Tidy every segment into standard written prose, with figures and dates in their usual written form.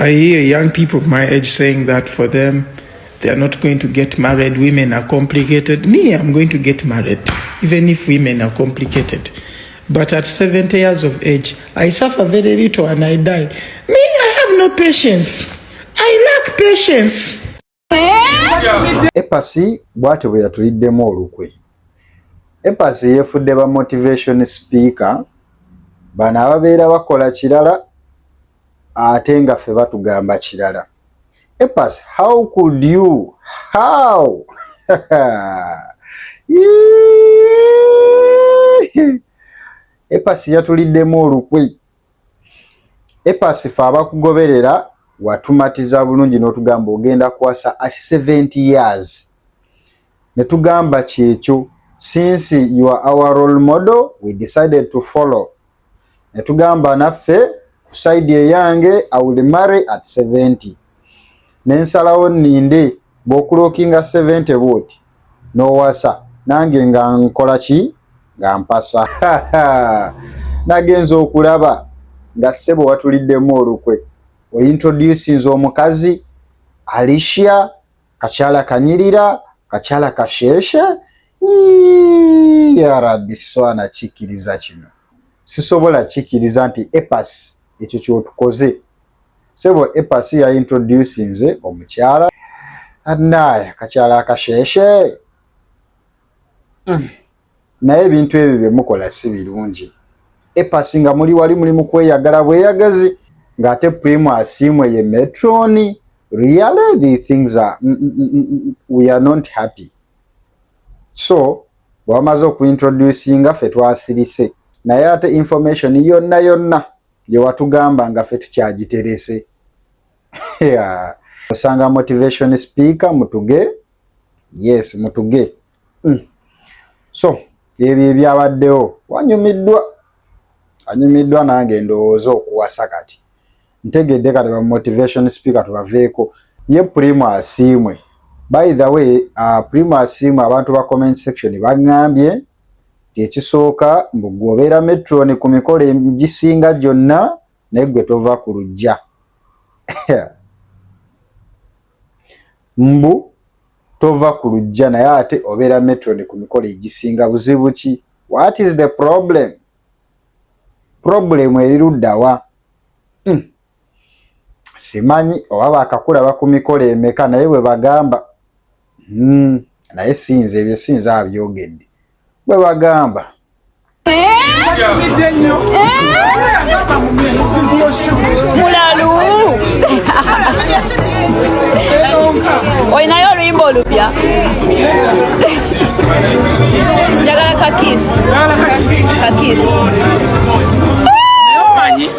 I hear young people of my age saying that for them, they are not going to get married. Women are complicated. Me, I'm going to get married, even if women are complicated. But at 70 years of age, I suffer very little and I die. Me, I have no patience. I lack patience. A Pass bw'atyo bwe yatuliddemu olukwe. A Pass yeefudde ba motivation speaker bano ababeera bakola kirala ate nga ffe batugamba kirala. A Pass, how could you? How? A Pass yatuliddemu olukwe. A Pass, ffe abakugoberera watumatiza bulungi n'otugamba ogenda kuwasa at 70 years, ne tugamba kyekyo. Since you are our role model, we decided to follow, ne tugamba naffe ku side eyange I will marry at 70. Nensalawo nninde bw'okulookinga 70 bwoti n'owasa, nange nga nkola ki? Nga mpasa. Nagenza okulaba nga ssebo watuliddemu olukwe, ointroducinze omukazi Alicia, kakyala kanyirira, kakyala kasheeshe. Ya Rabbi, swana kikkiriza kino, sisobola kikkiriza nti A Pass ekyo kyotukoze. Sebo, A Pass yaintroducinze omukyala naye kakyala akasheeshe. Naye ebintu ebyo byemukola si birungi. A Pass, nga muli wali muli mu kweyagala bweyagazi, ng'ate Primu Asiimwe ye matron. Really, the things are we are not happy. So bwamaze okuintroducinga, ffe twasirise, naye ate information yonna yonna gye watugamba nga ffe tukyagiterese. Osanga motivation speaker mutuge, yes, mutuge. So ebyo ebyabaddewo wanyumiddwa, anyumiddwa. Nange ndowooza okuwasa kati ntegedde. Kati ba motivation speaker tubaveeko. Ye Primo Asiimwe, by the way, Primo Asiimwe, abantu ba comment section baŋŋambye nti ekisooka mbu gwe obeera matron ku mikolo egisinga gyonna, naye gwe tova ku lujja. Mbu tova ku lujja, naye ate obeera matron ku mikolo egisinga. Buzibu ki? What is the problem? Problem eri luddawa? Simanyi oba bakakulaba ku mikolo emeka, naye bwe bagamba. Naye sinze ebyo, sinze abyogedde, bwe bagamba. Mulalu, olinayo oluyimba olupya? Njagala kakis kakis.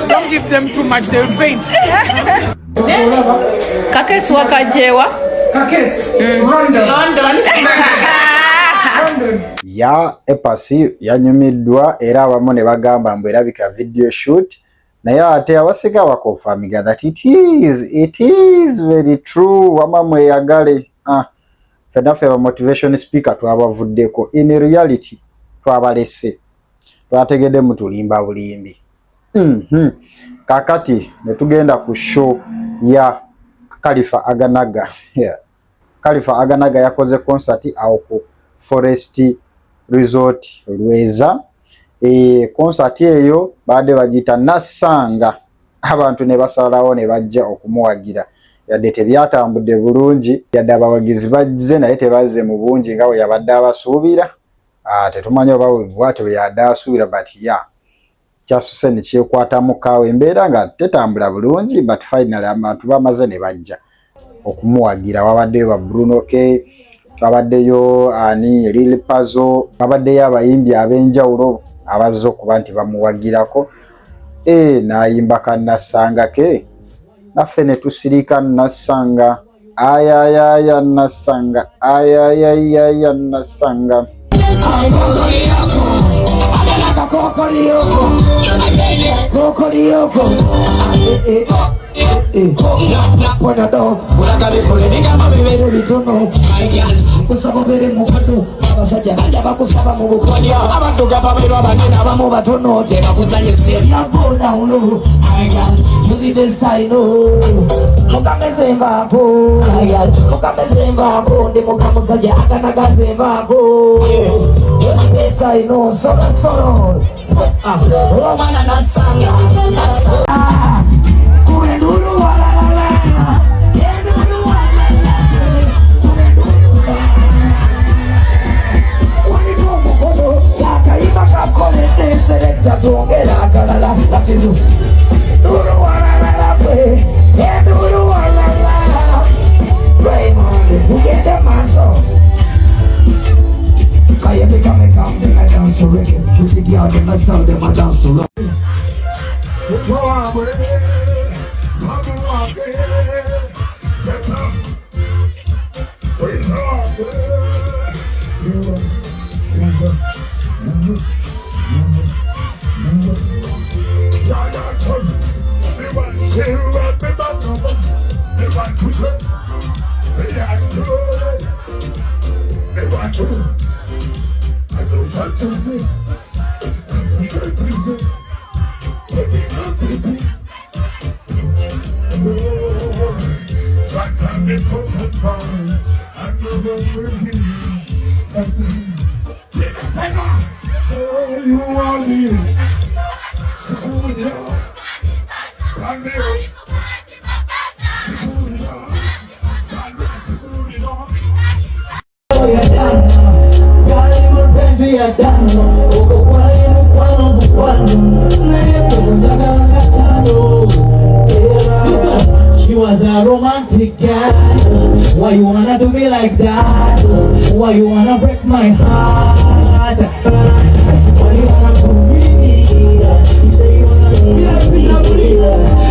Don't give them too much, they'll faint. Kakesi wakajewa. Kakes. London. London. London. Ya, A Pass yanyumiddwa, era abamu ne bagamba mbu erabika video shoot, naye ate abasinga bakonfamiga that it is very true. Wama mweyagale. Ah, ffenna ffe ba motivation speaker twabavuddeko. In reality twabalese, twategedde mutulimba bulimbi. Kakati ne tugenda ku show ya Kalifa Aganaga, yeah. Kalifa Aganaga yakoze concert awo ku Forest Resort Lweza. Concert eyo baadde bagiyita Nassanga, abantu ne basalawo ne bajja okumuwagira, yadde tebyatambudde bulungi, yadde abawagizi bazze naye tebazze mu bungi nga bwe yabadde abasuubira. Ah, tetumanyi oba bwatyo bwe yadde asuubira, but ya kyasuse ne kyekwatamu kaawe embeera nga tetambula bulungi, but finally abantu bamaze ne bajja okumuwagira. Wabaddeyo ba Bruno K, wabaddeyo ani, Lil Pazo, wabaddeyo abayimbi ab'enjawulo abazze okuba nti bamuwagirako. E, n'ayimba kannasanga ke, naffe ne tusirika. Nassanga ayayaya, nassanga ayayayaya, nassanga. Kusaba obeere mukwano, abasajja bajja bakusaba mu bukwano, abaddugavu abeeru, abanene, abamu batono, tebakuzanyisa ebyago down low. You the best I know. Mukameze nvaako, mukameze nvaako, ndi mukamusajja akanagaze nvaako. You the best I know. Solo solo. Omwana nasanga kuendulu walalala, endulu walala, kuendulu waliko omukono akayimba kakoledde selector, twongera akalala lakizu. Ndulu walalala gwe, endulu walala. Raymond, tugende maaso. Every time I come, then I dance to reggae. With the girl, them I sound, them I dance to rock. She was a romantic guy. Why you wanna do me like that? Why you wanna break my heart? Why you wanna do me? You say you wanna me.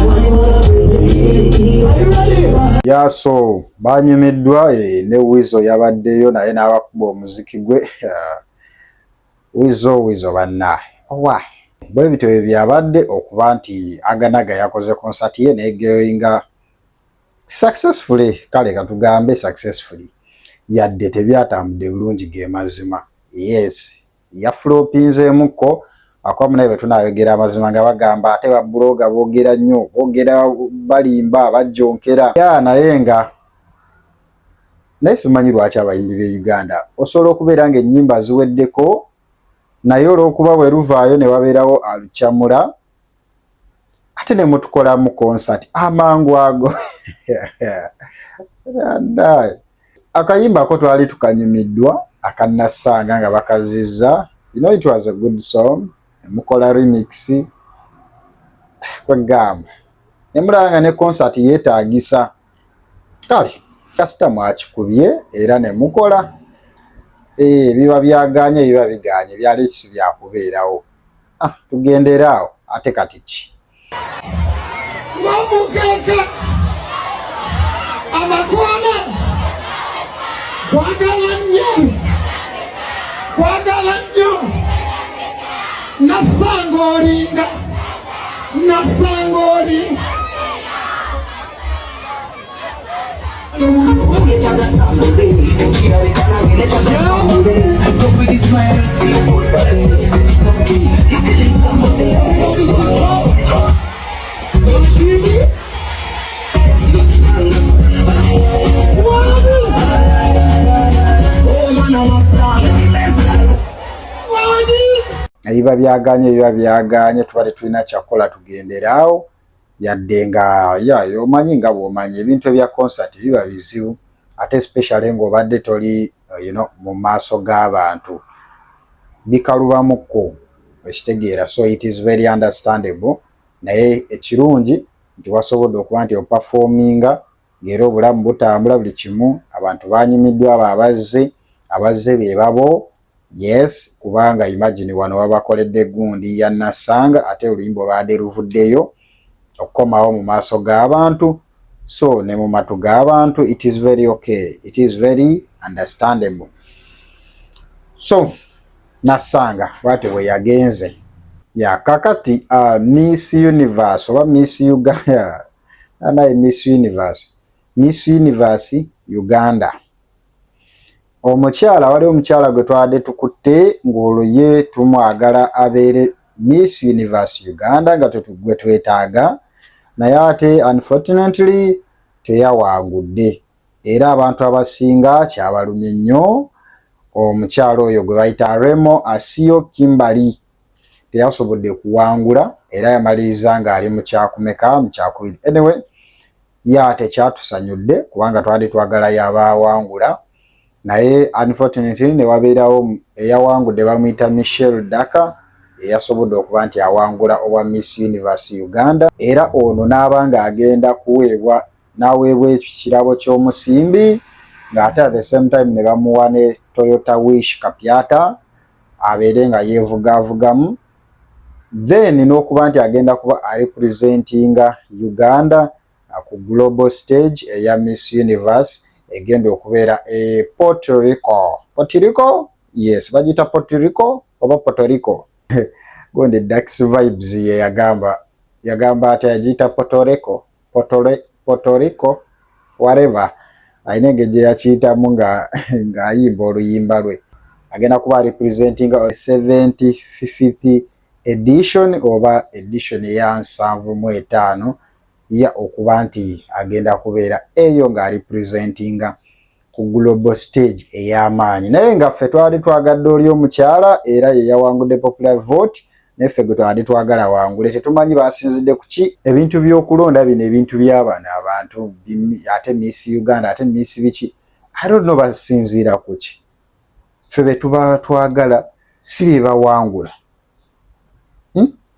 Why you wanna break me? Are you ready? Yeah, so banyumiddwa ne Weasel yabaddeyo naye n'abakuba omuziki gwe. Weasel, Weasel bannaye owa bwe bityo bwe byabadde okuba nti Aganaga yakoze concert ye negeoinga successfully. Kale katugambe successfully, yadde tebyatambudde bulungi ge mazima. Yes, yaflopinzeemukko akuba naye bwe tunaayogera amazima nga bagamba ate ba blogger boogera nnyo, boogera balimba, bajjonkera ya naye nga naye simanyi lwaki abayimbi b'e Uganda osobola okubeera ng'ennyimba ziweddeko, naye olw'okuba bwe luvaayo ne wabeerawo alukyamula ate ne mutukolamu concert amangu ago. Akayimba ko twali tukanyumiddwa akannasanga nga bakazizza. It was a good song. Mukola remix, kwegamba ne mulaba nga ne concert yeetaagisa. Kale kasita mwakikubye era ne mukola, biba byaganye, biba biganye, byali si byakubeerawo. Ah, tugendere awo. Ate kati ki? Ng'omukeeka amakwana kwagala nnyo, kwagala nnyo. Nasanga olinga, nasanga oli. Biba byaganye, biba byaganye, tuba tetulina kyakukola, tugendere awo. Yadde nga ya omanyi nga bw'omanyi ebintu ebya concert biba bizibu, ate especially ng'obadde toli mu maaso g'abantu, bikalubamukko, ekitegeera. So it is very understandable, naye ekirungi nti wasobodde okuba nti operforminga ng'era obulamu butambula buli kimu, abantu banyumiddwa, abo abazze, abazze be babo. Yes, kubanga imagine wano wabakoledde gundi ya Nasanga, ate oluyimba olwadde luvuddeyo okukomawo mu maaso g'abantu, so ne mu matu g'abantu. It is very okay, it is very understandable. So Nasanga bwatyo bwe yagenze. Ya kakati, Miss Universe oba Miss Uganda, Naye Miss Universe, Miss Universe Uganda, omukyala, waliwo omukyala gwe twadde tukutte ng'olwo ye tumwagala abeere Miss Universe Uganda nga gwe twetaaga, naye ate unfortunately teyawangudde era abantu abasinga kyabalumye nnyo. Omukyala oyo gwe bayita Remo Asio Kimberly teyasobodde kuwangula era yamaliriza ng'ali mu kyakumeka, mu kyakubiri. Anyway, ya tekyatusanyudde kubanga twali twagala yabawangula, naye unfortunately ne wabeerawo eyawangudde, bamuyita Michelle Daka, eyasobodde okuba nti awangula obwa Miss Universe Uganda, era ono n'aba ng'agenda kuweebwa, n'aweebwa ekirabo ky'omusimbi, ng'ate at the same time ne bamuwa ne Toyota Wish Kapyata abeere nga yeevugaavugamu, then n'okuba nti agenda kuba arepresentinga Uganda ku global stage eya Miss Universe egenda okubeera e Puerto Rico. Puerto Rico? Yes, bagiyita Puerto Rico oba Puerto Rico? Gonde Dax Vibes ye yagamba, yagamba ati agiyita Puerto Rico, Puerto Rico, whatever. Alina engeri gye yakiyitamu nga ng'ayimba oluyimba lwe. Agenda kuba representing 75th edition oba edition eya 75 ya okuba nti agenda kubeera eyo ng'arepresentinga ku global stage ey'amaanyi. Naye nga ffe twali twagadde oli omukyala era ye yawangudde popular vote, naye ffe gwe twali twagala wangule. Tetumanyi basinzidde ku ki. Ebintu by'okulonda bino, ebintu by'abano abantu, ate Miss Uganda, ate Miss biki, I don't know basinziira ku ki. Ffe be tuba twagala si be bawangula.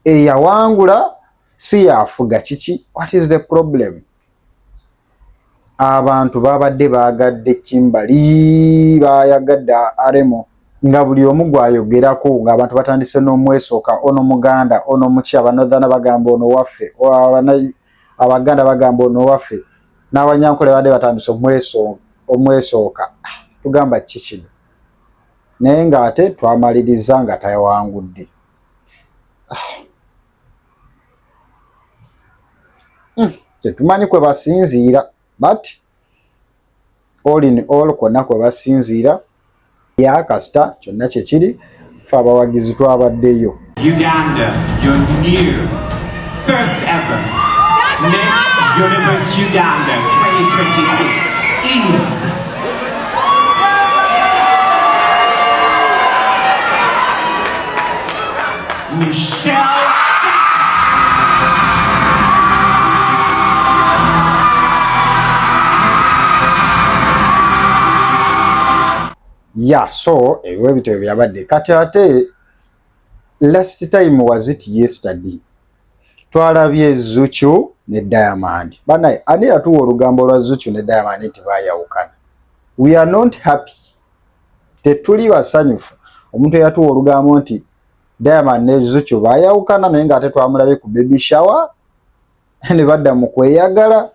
Eyawangula si yafuga kiki? What is the problem? Abantu babadde baagadde Kimberly, bayagadde Aremo, nga buli omu gwayogerako ng'abantu batandise n'omwesooka, ono Muganda, ono muki. Abanothana bagamba ono waffe, Abaganda bagamba ono waffe, n'Abanyankole badde batandise omwesooka. Tugamba ki kino? Naye ng'ate twamaliriza nga tayawangudde. Tetumanyi kwe basinziira, but all in all, kwonna kwe basinziira, yakasita kyonna kyekiri, fe abawagizi twabaddeyo. Uganda, your new first ever Miss Universe Uganda 2026 is Michelle. Ya, so ebyo bityo byabadde. Kati ate last time, was it yesterday, twalabye Zuchu ne Diamond. Banaye, ani yatuwa olugambo lwa Zuchu ne Diamond nti bayawukana? We are not happy, tetuli basanyufu. Omuntu eyatuwa olugambo nti Diamond ne Zuchu bayawukana, naye ng'ate twamulabye ku baby shower ne badda mu kweyagala.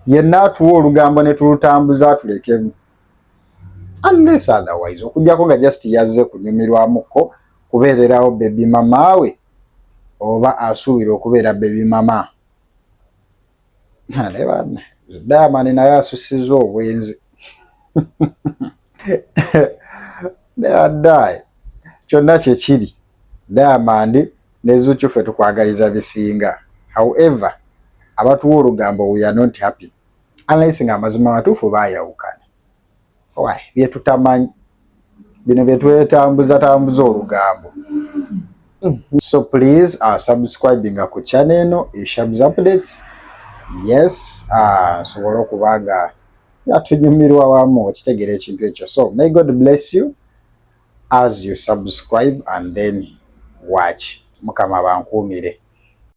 Yenna atuwa olugambo ne tulutambuza tulekemu, unless otherwise okujjako nga just yazze kunyumirwamuko kubeererawo baby mama we oba asuubira okubeera baby mama. Naye banna, Diamond naye asusiza obwenzi. Naye addaye kyonna kyekiri, Diamond ne Zuchu, ffe tukwagaliza bisinga. However, abatuwa olugambo, we are not happy unless nga amazima matuufu bayawukana. Why byetutamanyi bino byetwetambuza tambuza olugambo? So please subscribinga ku channel eno, Eshabs Updates. Yes, nsobole okuba nga yatunyumirwa wamu okitegeera ekintu ekyo. So may God bless you as you subscribe and then watch. Mukama bankuumire.